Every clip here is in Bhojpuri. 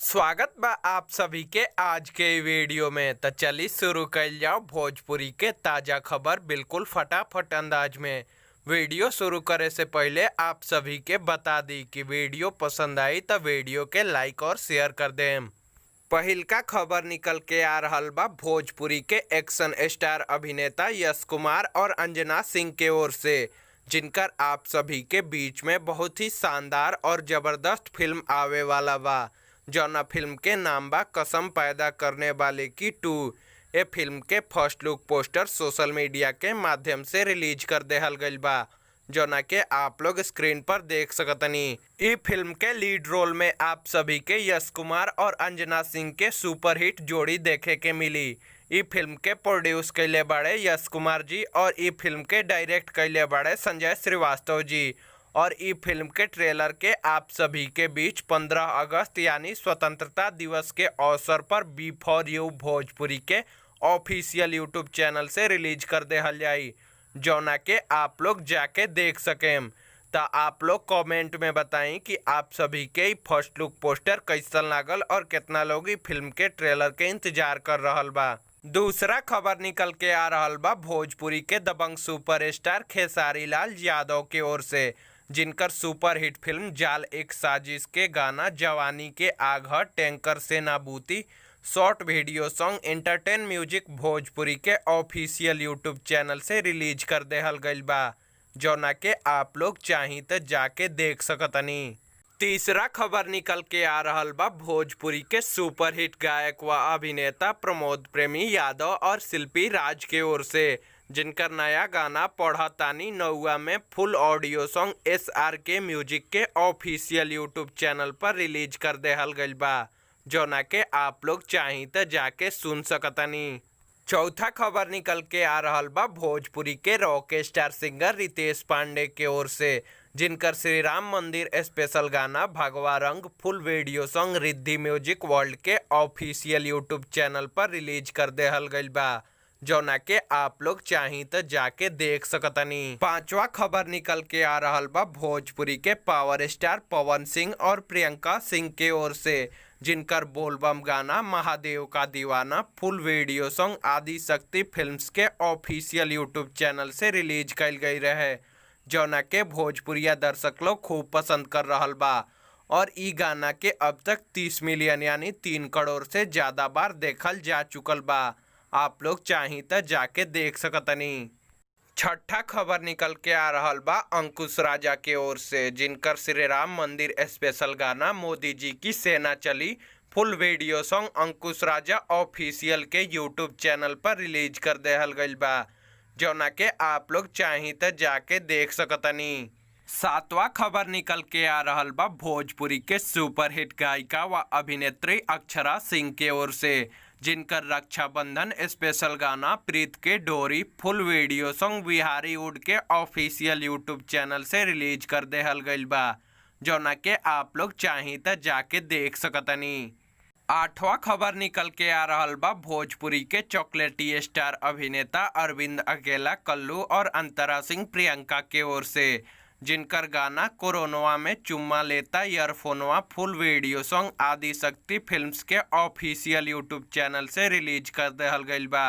स्वागत बा आप सभी के आज के वीडियो में। त चली शुरू कइल जाओ भोजपुरी के ताज़ा खबर बिल्कुल फटाफट अंदाज में। वीडियो शुरू करे से पहले आप सभी के बता दी कि वीडियो पसंद आई तो वीडियो के लाइक और शेयर कर देम। पहिलका खबर निकल के आ रहल बा भोजपुरी के एक्शन स्टार अभिनेता यश कुमार और अंजना सिंह के ओर से, जिनकर आप सभी के बीच में बहुत ही शानदार और ज़बरदस्त फिल्म आवे वाला बा, जौना फिल्म के नाम बा कसम पैदा करने वाले की टू। ए फिल्म के first look poster social media के माध्यम से रिलीज कर देहल गइल बा, जौना के आप लोग स्क्रीन पर देख सकतनी। ई फिल्म के लीड रोल में आप सभी के यश कुमार और अंजना सिंह के सुपरहिट जोड़ी देखे के मिली। ई फिल्म के प्रोड्यूस कइले बाड़े यश कुमार जी और ई फिल्म के डायरेक्ट कइले बाड़े संजय श्रीवास्तव जी। और ई फिल्म के ट्रेलर के आप सभी के बीच 15 अगस्त यानी स्वतंत्रता दिवस के अवसर पर बी फॉर you Bhojpuri के ऑफिशियल यूट्यूब चैनल से रिलीज कर देहल जाई, जौना के आप लोग जाके देख सकेम। त आप लोग कमेंट में बताई कि आप सभी के फर्स्ट लुक पोस्टर कैसन लागल और कितना लोग ई फिल्म के ट्रेलर के इंतजार कर रहल बा। दूसरा खबर निकल के आ रहल बा भोजपुरी के दबंग सुपरस्टार खेसारी लाल यादव के ओर से, जिनकर सुपरहिट फिल्म जाल एक साजिश के गाना जवानी के आग ह टैंकर से नाबूती short video song entertain music Bhojpuri के ऑफिशियल यूट्यूब चैनल से रिलीज कर देहल गइल बा, जौना के आप लोग चाही त जाके देख सकतनी। तीसरा खबर निकल के आ रहल बा भोजपुरी के सुपरहिट गायक व अभिनेता प्रमोद प्रेमी यादव और शिल्पी राज के ओर से, जिनकर नया गाना पढ़तानी नौआ में full audio song S R के म्यूजिक के ऑफिशियल यूट्यूब चैनल पर रिलीज कर देहल गइल बा, जौना के आप लोग चाही त जाके सुन सकतनी। चौथा खबर निकल के आ रहल बा भोजपुरी के rock star singer Ritesh Pandey के ओर से, जिनकर श्री राम मंदिर स्पेशल गाना भगवा रंग full video song Riddhi music world के ऑफिशियल यूट्यूब चैनल पर रिलीज कर देहल गइल बा, जौना के आप लोग चाही त जाके देख सकतनी। पांचवा खबर निकल के आ रहल बा भोजपुरी के पावर स्टार पवन सिंह और प्रियंका सिंह के ओर से, जिनकर बोलबम गाना महादेव का दीवाना full video song Adi Shakti films के ऑफिशियल यूट्यूब चैनल से रिलीज कइल गई रहे, जौना के भोजपुरिया दर्शक लोग खूब पसंद कर रहल बा और ई गाना के अब तक 30 मिलियन यानी 3 करोड़ से ज़्यादा बार देखल जा चुकल बा। आप लोग चाही त जाके देख सकतनी। छठा खबर निकल के आ रहल बा अंकुश राजा के ओर से, जिनकर श्री राम मंदिर स्पेशल गाना मोदी जी की सेना चली full video song Ankush Raja official के यूट्यूब चैनल पर रिलीज कर देहल गइल बा, जौना के आप लोग चाही त जाके देख सकतनी। सातवां खबर निकल के आ रहल बा भोजपुरी के सुपरहिट गायिका व अभिनेत्री अक्षरा सिंह के ओर से, जिनकर रक्षाबंधन स्पेशल गाना प्रीत के डोरी full video song Bihari wood के ऑफिशियल यूट्यूब चैनल से रिलीज कर देहल गइल बा, जौना के आप लोग चाही त जाके देख सकतनी। आठवां खबर निकल के आ रहल बा भोजपुरी के चॉकलेटी स्टार अभिनेता अरविंद अकेला कल्लू और अंतरा सिंह प्रियंका के ओर से, जिनकर गाना कोरोनवा में चुम्मा लेता ईयरफोनवा full video song Adi Shakti films के ऑफिशियल यूट्यूब चैनल से रिलीज कर देहल गइल बा,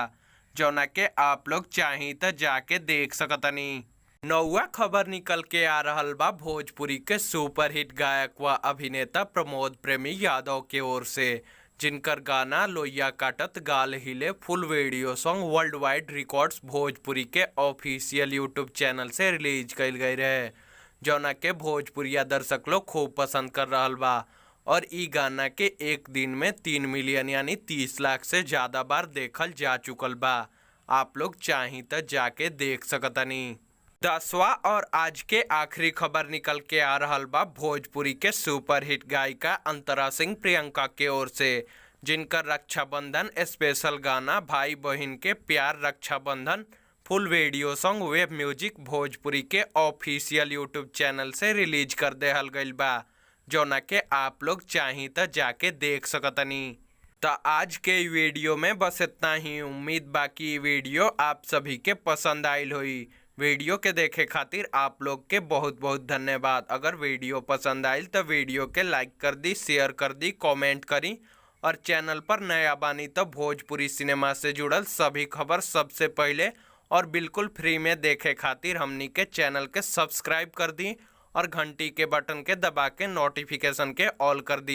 जौना के आप लोग चाही त जाके देख सकतनी। नौवा खबर निकल के आ रहल बा भोजपुरी के सुपरहिट गायक व अभिनेता प्रमोद प्रेमी यादव के ओर से, जिनकर गाना लोहिया काटत गाल हिले full video song world wide records Bhojpuri के ऑफिशियल यूट्यूब चैनल से रिलीज कइल गई रहे, जौना के भोजपुरिया दर्शक लोग खूब पसंद कर रहल बा और ई गाना के एक दिन में 3 मिलियन यानी 30 लाख से ज़्यादा बार देखल जा चुकल बा। आप लोग चाही त जाके देख सकतनी। 10वां और आज के आखिरी खबर निकल के आ रहल बा भोजपुरी के सुपरहिट गायिका अंतरा सिंह प्रियंका के ओर से, जिनकर रक्षाबंधन स्पेशल गाना भाई बहन के प्यार Rakshabandhan full video song web music Bhojpuri के ऑफिशियल यूट्यूब चैनल से रिलीज कर देहल गइल बा, जौना के आप लोग चाही त जाके देख सकतनी। त आज के वीडियो में बस इतना ही। उम्मीद बाकी वीडियो आप सभी के पसंद आइल होई। वीडियो के देखे खातिर आप लोग के बहुत बहुत धन्यवाद। अगर वीडियो पसंद आयल तो वीडियो के लाइक कर दी, शेयर कर दी, कमेंट करी और चैनल पर नया बानी तो भोजपुरी सिनेमा से जुड़ल सभी खबर सबसे पहले और बिल्कुल फ्री में देखे खातिर हमनी के चैनल के सब्सक्राइब कर दी और घंटी के बटन के दबा के नोटिफिकेशन के ऑल कर दी।